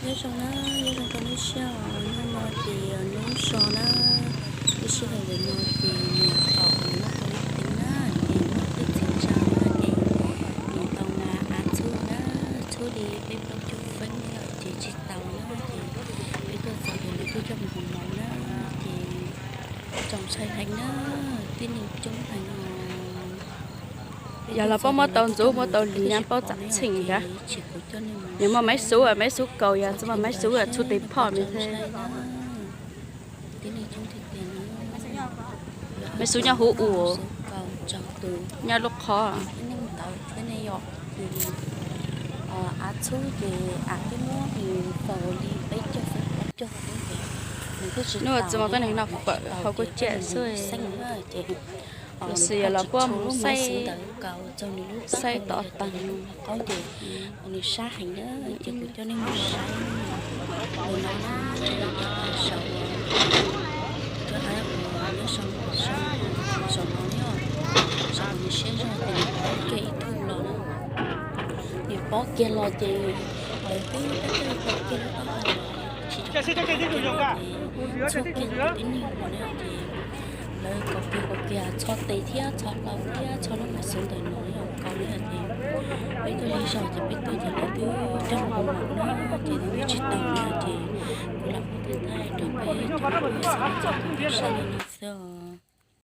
Nyob zoo na, nyob zoo rau lub sij hawm hnub no ces lub so na, lub sij hawm ntawm no ces niam tais nws muaj tus lub teeb na, ces muaj tej txiv ntsa na ces nws tau mas av txhub na, txhub li peb plaub caug feeb na ces tsis tau na ces peb tuaj txog ces lawv twb coj mus hauv mov na ces txaus ntshai heev na, tib neeg coob heev os. Yog los paub muab tau ntxuv muab tau lig nyab paub txam txheej thiab. Nws muaj maiv xub, maiv xub kaus yog tsis muaj maiv xub txhub tes phoj me thiab. Maiv xub nyob huv ua, nyob lub qhov. Av txhub ces av twb muab nws faus li peb caug feeb plaub caug feeb ces nws twb tsis, hnub txi mos tuab neeg no fawm hauv kuj ciaj xwb. Tab sis yog los puab mus saib, saib tod taag qaub ces nws sab heev na ces kuv coj nej mus saib nws no na, saum, cov av uas nyob saum, saum no na, saum no nws siab zog ces nws pob kiag ib tug los na, nws pob kiag los ces lawv twb pab kiag lub taub hau, tsis tshua kiag tib neeg los na ces lawv kaus kiag kaus kiag txhob tes thiab txhob hlau thiab txhob lub maiv xwb ntawm no yog kaus li ces peb tuaj li zog ces peb tuaj ces lawv twb coj mus hauv mov na ces lawv twb tsis tau na ces kuv lam muab thaij thaij rau peb cov phooj ywg sawv daws tau saib li no xwb os.